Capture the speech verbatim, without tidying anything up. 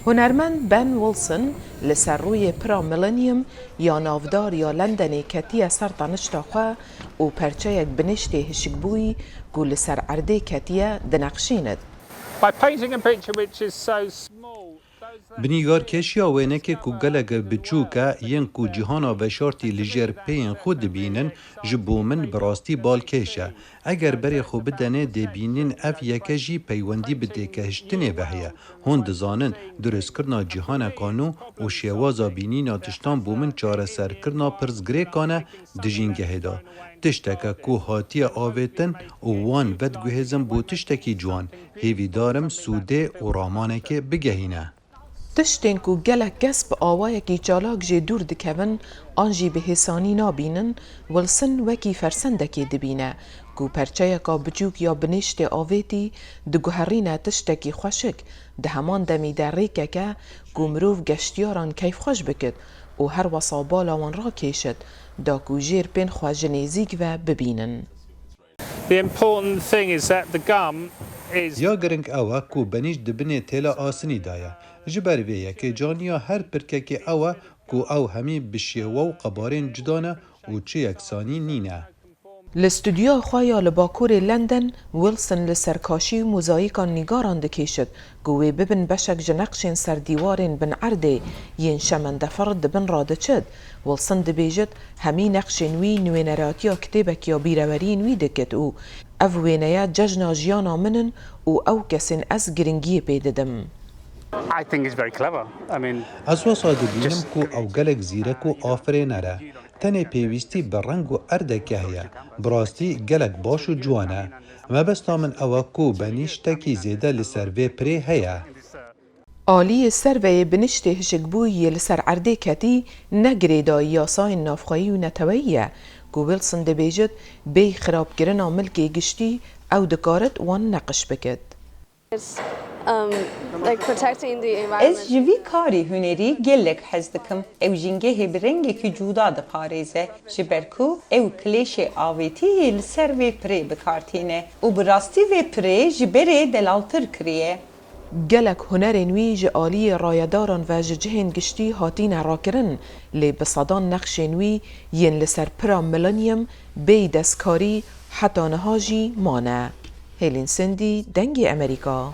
Hunermend Ben Wilson li ser rûyê pira Millennium ya navdar ya Lendenê ketiye ser tenişta xwe û perçeyek biniştê hişkbûyî ku li ser erdê ketiye dineqşînit. By painting a picture which is so small, those that Binîgarkêşiya wênekê ku gelek biçûk e, yên ku cîhana veşartî li jêr pêyên xwe dibînin, ji bo min bi rastî balkêş e. Eger berê xwe bidenê, dê bînin ev yeke jî peywendî bi têkehiştinê ve heye. Hûn dizanin, dirustkirina cîhaneka nû û şêwaza bînîna tiştan bo min çareserkirina pirsgirêkan e di jîngehê de. Tişteke ku hatiye avêtin û wan vediguhêzin bo tiştekî ciwan. Hêvîdar im sûdê û ramanekê bigehîne. Tiştên ku gelek kes bi awayekî çalak jê dûr dikevin an jî bi hêsanî nabînin, Wilson wekî fersendekê dibîne ku perçeyeka biçûk ya biniştê avêtî diguherîne tiştekî xweşik, di heman demî de rêkek e ku mirov geştiyaran keyfxweş bikit û her wesa bala wan rakêşit, da ku jêr pên xwe ji nêzîk ve bibînin. The important thing is that the gum is Ya giring ew e ku benîşt di binê têla asinî de ye. Ji ber vê yekê caniya her pirkekê ew e ku ew hemî bi şêwe û qebarên cuda ne û çi yeksanî nîne. Li studyoya xwe ya li bakurê London, Wilson li ser kaşî û mozayîkan nîgaran dikêşit ku wê bibin beşek ji neqşên ser dîwarên bin erdê yên şemendefir di bin re diçit. Wilson dibêjit, hemî neqşên wî nuêneratiya kitêbek ya bîreweriyên wî dikit û ev wêneye cejna jiyana min in û ew kesên ez giringiyê pê didim. I think is very clever. I mean, Ez wesa dibînim ku ew gelek zîrek û afirêner e. Tenê pêwîstî bi reng û erdekê heye. Bi rastî gelek baş û ciwan e. Mebesta min ew e ku benîştekî zêde li ser vê pirê heye. Aliyê serveyê biniştê hişkbûyî yê li ser erdê ketî ne girêdayî yasayên navxweyî û neteweyî ye, ku Wilson dibêjit, bêyî xirabkirina milkê giştî ew dikarit wan neqş bikit. It's um, like protecting the Ez environment. ji vî karî hunerî gelek hez dikim. Ew jîngehê bi rengekî cuda diparêze, ji ber ku ew kilêşê avêtî yê li ser vê pirê bi kar tîne û bi rastî vê pirê ji berê delaltir kiriye. Gelek hunerên wî ji aliyê rayedaran ve ji cihên giştî hatîne rakirin, lê bi sedan nexşên wî yên li ser pira Millennium bêyî destkarî heta niha jî mane. Hêlîn Sindî, Dengê Emerîka.